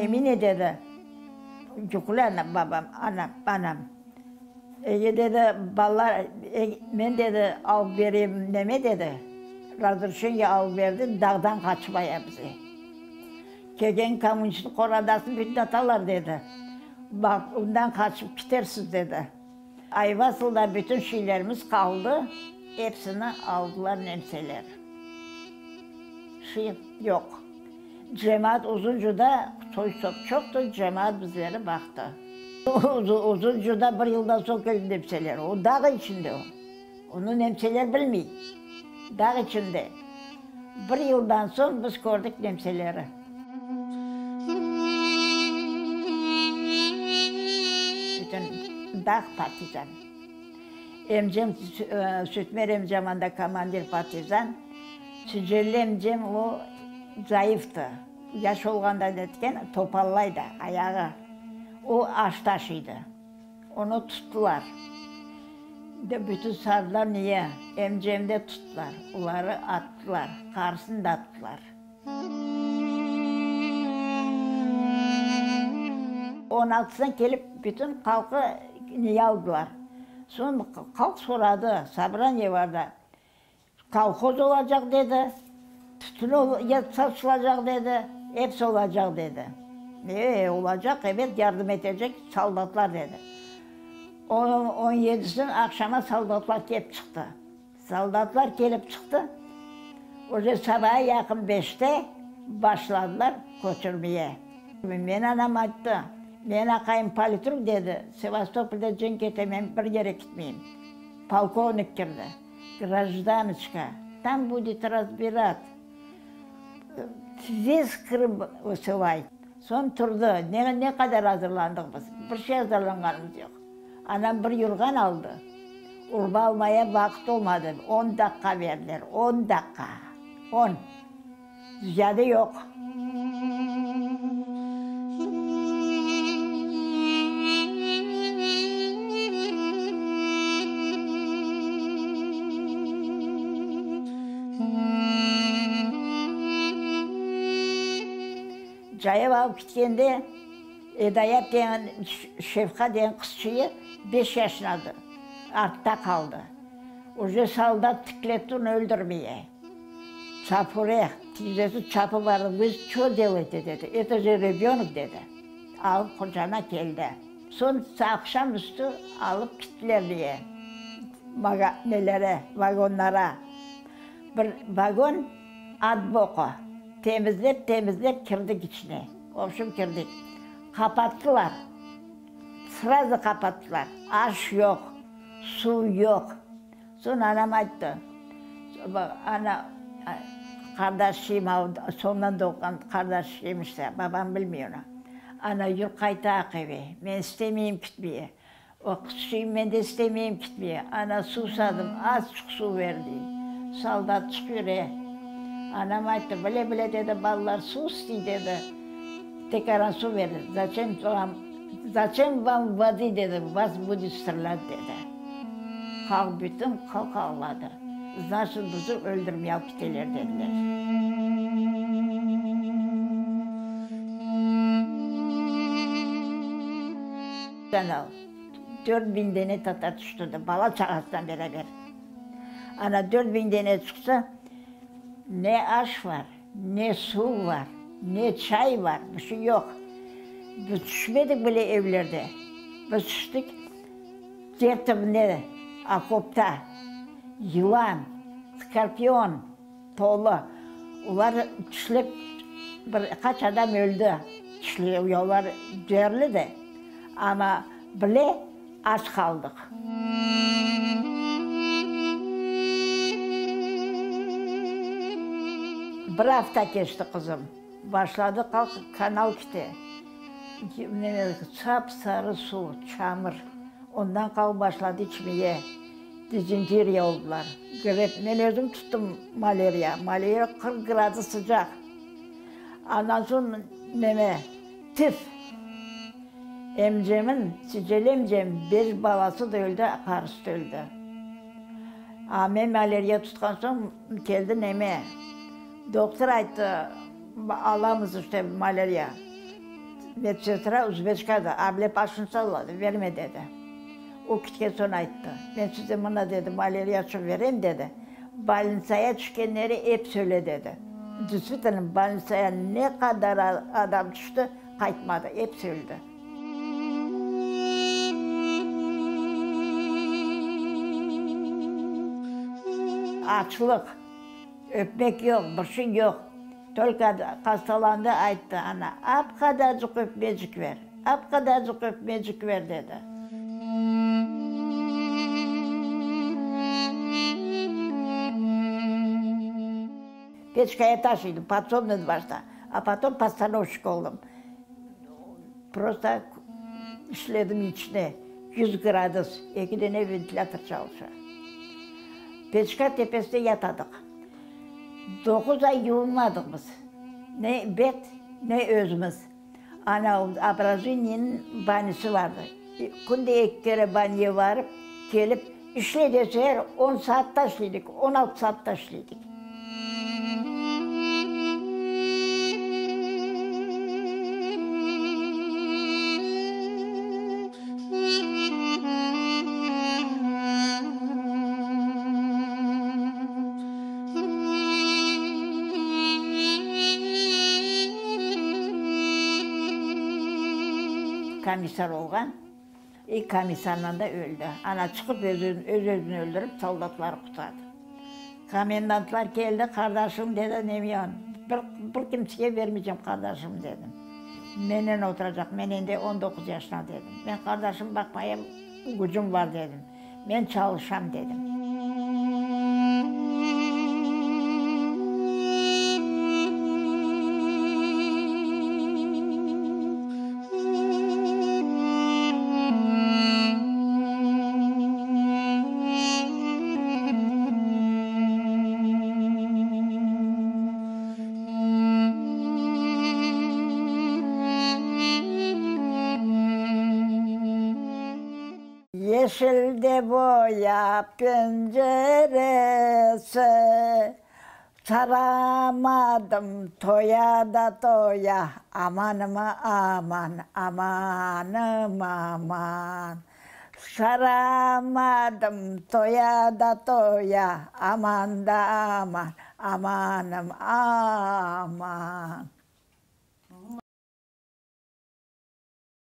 Emine dedi, yuqlay anam, babam, anam, anam. Ege dedi, balalar, men dedi, alıp bereyim neme dedi, razrışeniye alıp berdi, dağdan qaçmaya bize. Kelgen kommunistniñ qorantasını bütün atalar dedi. Baq, ondan qaçıp kitersiz dedi. Ayvasılda bütün şeylerimiz qaldı, epsini aldılar nemseler. Şey yoq. Cemaat Uzuncuda soy-sop çoqtı, cemaat bizleri baqtı. Uzuncuda bir yıldan soñ keldi nemseler. O dağ içinde o. Onı nemseler bilmey. Dağ içinde. Bir yıldan soñ biz kördik nemseleri. Bütün dağ partizan. Emcem, Sütmer emcem anda komandir partizan. Sücelli emcem o zayıftı. Yaş olğanda netken, topallaydı ayağı. O aş taşıydı. Onı tuttılar. De bütün sardılar niye? Emcem de tuttılar. Oları attılar. Qarısını da attılar. On altısına kelip bütün halqı neye aldılar. Soñ halq soradı, sobraniye bardı. Kolhoz olacaq dedi, tütün saçılacaq dedi, episi olacaq dedi. E, olacaq, ebet, yardım etecek soldatlar dedi. On yedisiniñ aqşama soldatlar kelip çıqtı. Soldatlar kelip çıqtı, uje sabağa yaqın beşte başladılar köçürmeye. Men anam ayttı, Men aqayım politruk dedi, Sevastopolde cenk ete, men bir yere kitmeyim. Polkovnik kirdi. Grajdanıçka, tam budet razbirat, ves Krım vısılay. Soñ turdı, ne, ne qadar azırlandıq biz, bir şey azırlanğanımız yoq. Anam bir yurğan aldı, urba almaya vaqıt olmadı, on daqqa berdiler, on daqqa, on, ziyade yoq. Cayav alıp ketkende, Edayat degen, Şevqa degen qızçıyı beş yaşındadı, artta qaldı. Uje soldat tikletti onı öldürmeye. Çapure, tizesi çapıp bardı, vı ço delayte, dedi, eto je rebönok, dedi. Alıp qucağına keldi. Soñ aqşam üstü alıp kittiler diye, maga, nelere, vagonlara. Bir vagon at boqu. Temizlep, temizlep kirdik içine. Vobşem kirdik. Qapattılar. Srazu qapattılar. Aş yoq, suv yoq. Soñ anam ayttı, ana, qardaşım, soñdan doğğan qardaşım işte, babam bilmey onı. Ana, yür qaytayıq eve, men istemeyim kitmeye. O qızçıyım, men de istemeyim kitmeye. Ana, susadım, azçıq suv ber, dey. Soldat çıqıvere. Anam ayttı, bile-bile, dedi, balalar suv istey, dedi. Tekaran suv berdi. Zaçem vam, zaçem vam vodi, dedi, vas budet strelât, dedi. Halq, bütün halq ağladı. Znaçit, bizi öldürmeye alıp kiteler, dediler. Kanal, 4000 dene tatar tüştü, bala-çağasınen beraber. Ana, 4000 dene çıqsa, ne aş var, Ne suv bar, ne çay bar, bir şey yoq. Biz tüşmedik bile evlerde. Biz tüştik yer tübünde, okopta. Yılan, skorpion tolu. Olar tişlep bir qaç adam öldi. Tişlep, olar zeerli de. Amma bile aç qaldıq. Bir afta keçti, qızım. Başladı qalq kanal kite. Sap-sarı suv, çamur. Ondan qalıp başladı içmege. Dizenteriya oldılar. Grip. Men özüm tuttım maleriya. Maleriya 40 gradus sıcaq. Andan soñ neme, tif. Emcemin, Sicel emcem, beş balası da öldi, qarısı da öldi. A men maleriya tutqan soñ keldi neme, doqtor ayttı, alamız işte maleriya. Medsestra uzbekçe ablep başını salladı, verme dedi. O ketken soñ ayttı, men size mına dedi, maleriya içün verem dedi, bolnitsaya tüşkenleri episi öle dedi. Действительно, bolnitsaya ne qadar adam tüşti, qaytmadı, episi öldi. Açlıq, ötmek yoq, bir şey yoq. Tolko hastalandı, ayttı, ana, ap qadarcıq ötmecik ver, ap qadarcıq ötmecik ver, dedi. Peçkaya taşıydım, podsobnıy başta, a potom postanovşik oldım. Prosto işledim içte, yüz gradus, eki dene ventilâtor çalışa. Peçka tepesinde yatadıq. Doquz ay yuvunmadıq biz, ne bet, ne özümiz. Ana, obrajenieniñ banisi vardı. Künde eki kere baniye varıp, kelip, işle deseler, on saat da işleydik, 16 saat da işleydik. Komissar olğan, i komissarla da öldi. Ana, çıqıp öz-özüni öldürip, soldatları qurtardı. Komendantlar keldi, qardaşım, dedi, Nemiyan, bir, bir kimsege bermeycem qardaşımnı, dedim. Menen oturacaq, men endi 19 yaşına, dedim. Men qardaşım baqmaya gücüm bar, dedim. Men çalışam, dedim. Yeşilde boya penceresi, Saramadım toya da toya, Amanım aman, amanım aman. Saramadım toya da toya, Aman da aman, amanım aman.